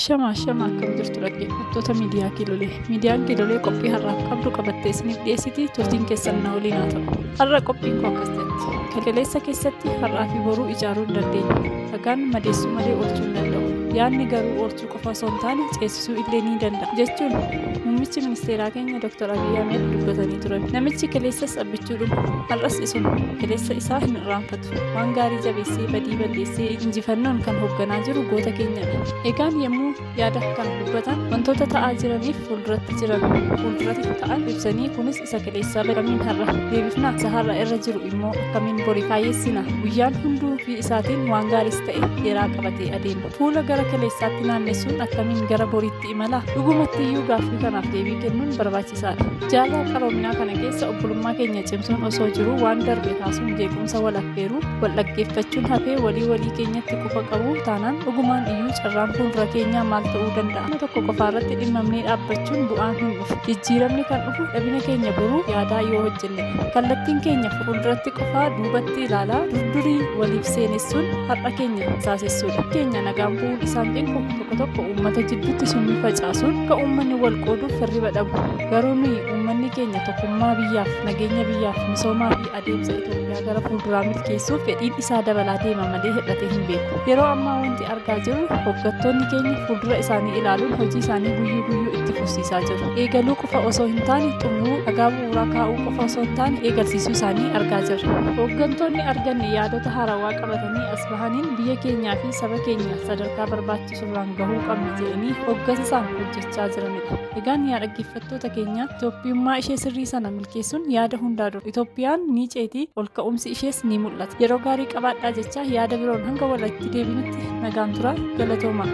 Ashama ashama, akkam jirtu dhaggeeffattoota miidiyaa Kiilolee? Miidiyaan Kiilolee qophii har'aaf qabdu qabattee isiniif dhiyeessiti. Turtiin keessan na waliin haa ta'u. Har'a qophiin koo akkas jetti. Kaleessa keessatti har'aa fi boruu ijaaruu hin dandeenyu. Dhagaan madeessuu malee oolchuu hin danda'u. Yaadni garuu oolchuu qofa osoo hin taane ceesisuu illee ni danda'a jechuun muummichi ministeeraa keenya Dr. Abiy Ahmed dubbatanii turan. Namichi kaleessas abbichuudhuma, har'as isuma. Kaleessa isaa hin irraanfatu. Waan gaarii jabeessee, badii balleessee injifannoon kan hoogganaa jiru goota keenyadha. Egaan yommuu yaada kana dubbatan wantoota ta'aa jiraniif fuulduratti jiran, fuulduratti ta'an ibsanii, kunis isa kaleessaa akkamiin har'a deebifna, isa har'a irra jiru immoo akkamiin borii faayyessina? Guyyaan hunduu fi isaatiin waan gaariis ta'e dheeraa qabatee adeema. Fuula gara kaleessaatti naannessuun akkamiin gara boriitti imala? Dhugumatti iyyuu gaaffii kanaaf deebii kennuun barbaachisaadha. Jaarraa qaroominaa kana keessa obbolummaa keenya cimsuun osoo jiruu, waan darbe kaasuun jeequmsa wal affeeruu, wal dhaggeeffachuun hafee walii walii keenyatti quba qabu taanaan, dhugumaan iyyuu carraan fuuldura keenyaa maal ta'uu danda'a? Nama tokko qofaarratti dhimmamnee dhaabbachuun bu'aan hin dhufu. Jijjiiramni kan dhufu dhabina keenya boruu yaadaa yoo hojjennedha. Kallattiin keenya fuulduratti qofaa duubatti ilaalaa durdurii waliif seenessuun har'a keenya saasessuudha. Keenya nagaan bu'uun isaan cinqu tokko tokko uummata jidduutti summii facaasuun akka uummanni wal qooduuf hirriba dhabu. Garuu nuyi uummanni keenya tokkummaa biyyaaf, nageenya biyyaaf, misoomaa fi adeemsa Itoophiyaa gara fuulduraa milkeessuuf fedhiin isaa dabalaa deema malee hir'atee hin beeku. Yeroo ammaa wanti argaa jirru, hoggantoonni keenya fuuldura isaanii ilaaluun hojii isaanii guyyuu guyyuu itti fufsiisaa jiru. Eegaluu qofa osoo hin taane xumuruu, dhagaa bu'uuraa kaa'uu qofa osoo hin taane eegalsiisuu isaanii argaa jirra. Hoggantoonni arganne yaadota haarawaa qabatanii as bahaniin biyya keenyaa fi saba keenya sadarkaa barbaachisurraan gahuu qabna jedhanii hoggansaan hojjechaa jiranidha. Egaan yaa dhaggeeffattoota keenya, Itoophiyummaa ishee sirrii sana milkeessuun yaada hundaa dura. Itoophiyaan ni ceeti, ol ka'umsi ishees ni mul'ata. Yeroo gaarii qabaadhaa jecha, yaada biroon hanga walitti deebinutti nagaan tura. Galatoomaa.